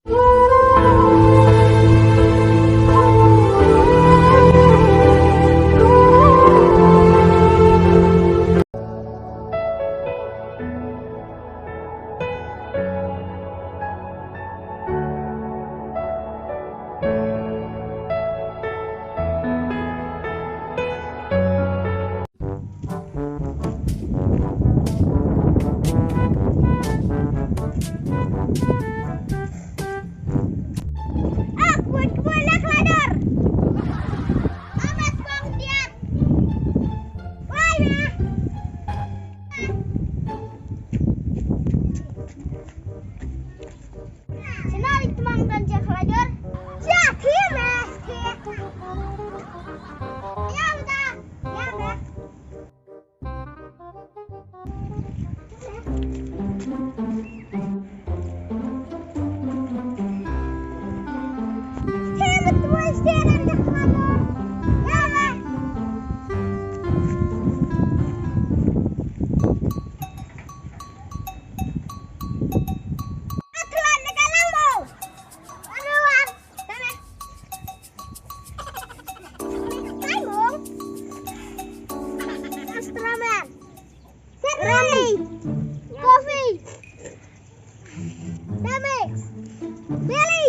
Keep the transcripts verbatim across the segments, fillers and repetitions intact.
Ah, kuat kuat lah keladar. Amat bang tiap. Wai meh. Sina li temang dan jak keladar. Jak hi meh. Ya meh. Ya meh. Strawberry. Coffee. Dame. Belly.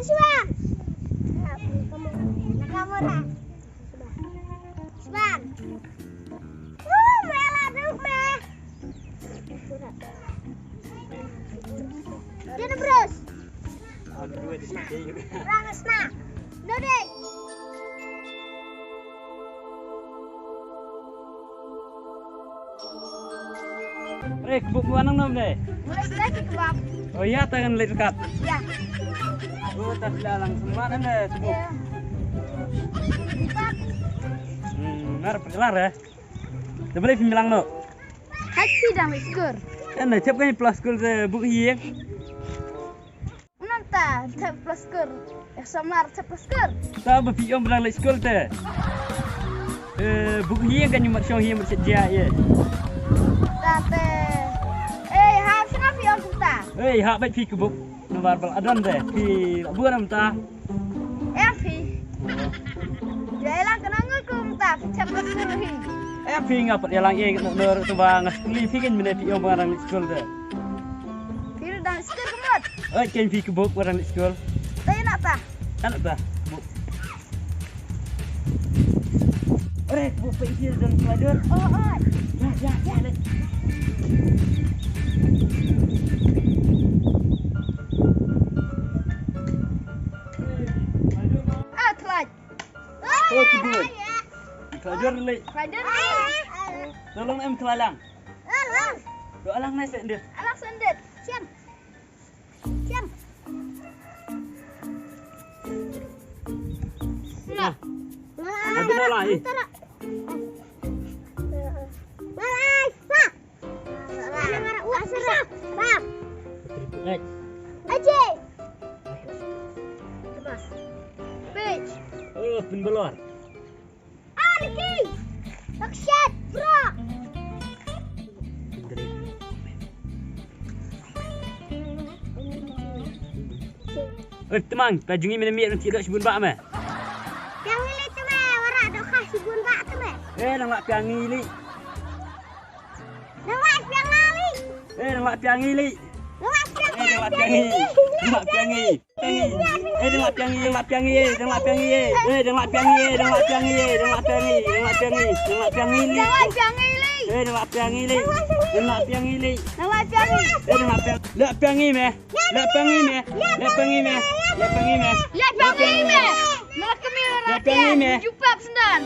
Swan. Nakamura. Swan. Uh, mela duk me. Dia terus. Rang snack. Dodek. Re, kebuk ngan nang nom ne? Mulai sudah ki kebab. Oh iya, tangan leit dekat. Ya. Oh, tak lalang semat ne kebuk. Ya. Empat. Hmm, nar pekelar ya. Dah boleh bilang no. Hai, sidang leit skul. Kan dah cap kan plus skul te buk hieng. Nanta, thep plaskar. Eh, samar thep plaskar. Ta ba phi ong ba dang leit skul te. Eh, buk hieng kan ym mat shong hieng mat shet jia ye. Ta te. Eh, ha, shna phi ong ta. Eh, ha, bait phi ka buk. Namar bal adon te. Phi la bun am ta. Eh, phi. Ïa lang ka nang kum ta, phi thep plaskar hi. Eh, phi nga pat ïa lang eh, no, no, tu ba nga skuli phi kan mene phi ong ba dang leit skul te. Phi ruh dang leit skul ka mut. Oi, ken phi ka buk ba dang leit skul. Te na ta. Ana ta. Buk. Ore, buk pa isi dan pelajar. Oh, oh. Ya, ya, ya, leit. Ah, telat. Oh, tu dia. Pelajar leit. Pelajar leit. Tolong em kelalang. Alang. Doa lang nai sendit. Alang sendit. Siang. Siang. Nah. Nah. Ada lah, eh. Malai. Nah. Malai. Nah. Aje. Page. Oh, pin belor. Ah, Ricky! Action, bro! Oi, Temang, ka jong ngi mynne miet nang ti dok shibun bak me. Piang ngi lei te me, wara dok kha shibun bak te me. Eh, nang lah piang ngi lei. Nang lah piang ngi lei. Eh, nang lah piang ngi lei. Nang lah piang ngi. Nang lah piang ngi. Eh, dang lah piang ngi, dang lah piang ngi, eh, dang lah piang ngi, eh. Eh, dang lah piang ngi, eh, dang lah piang ngi, eh, dang lah piang ngi, dang lah piang ngi, dang lah piang ngi, eh. Dang lah piang ngi, eh. Eh, dang lah piang ngi, eh. Dang lah piang ngi, eh. Dang lah piang ngi. Eh, dang lah piang. Lah piang ngi, meh. Lah piang ngi, meh. Lah piang ngi, meh. Lah piang ngi, meh. Lah piang ngi, meh. Lah piang ngi, meh. Jubab sendan.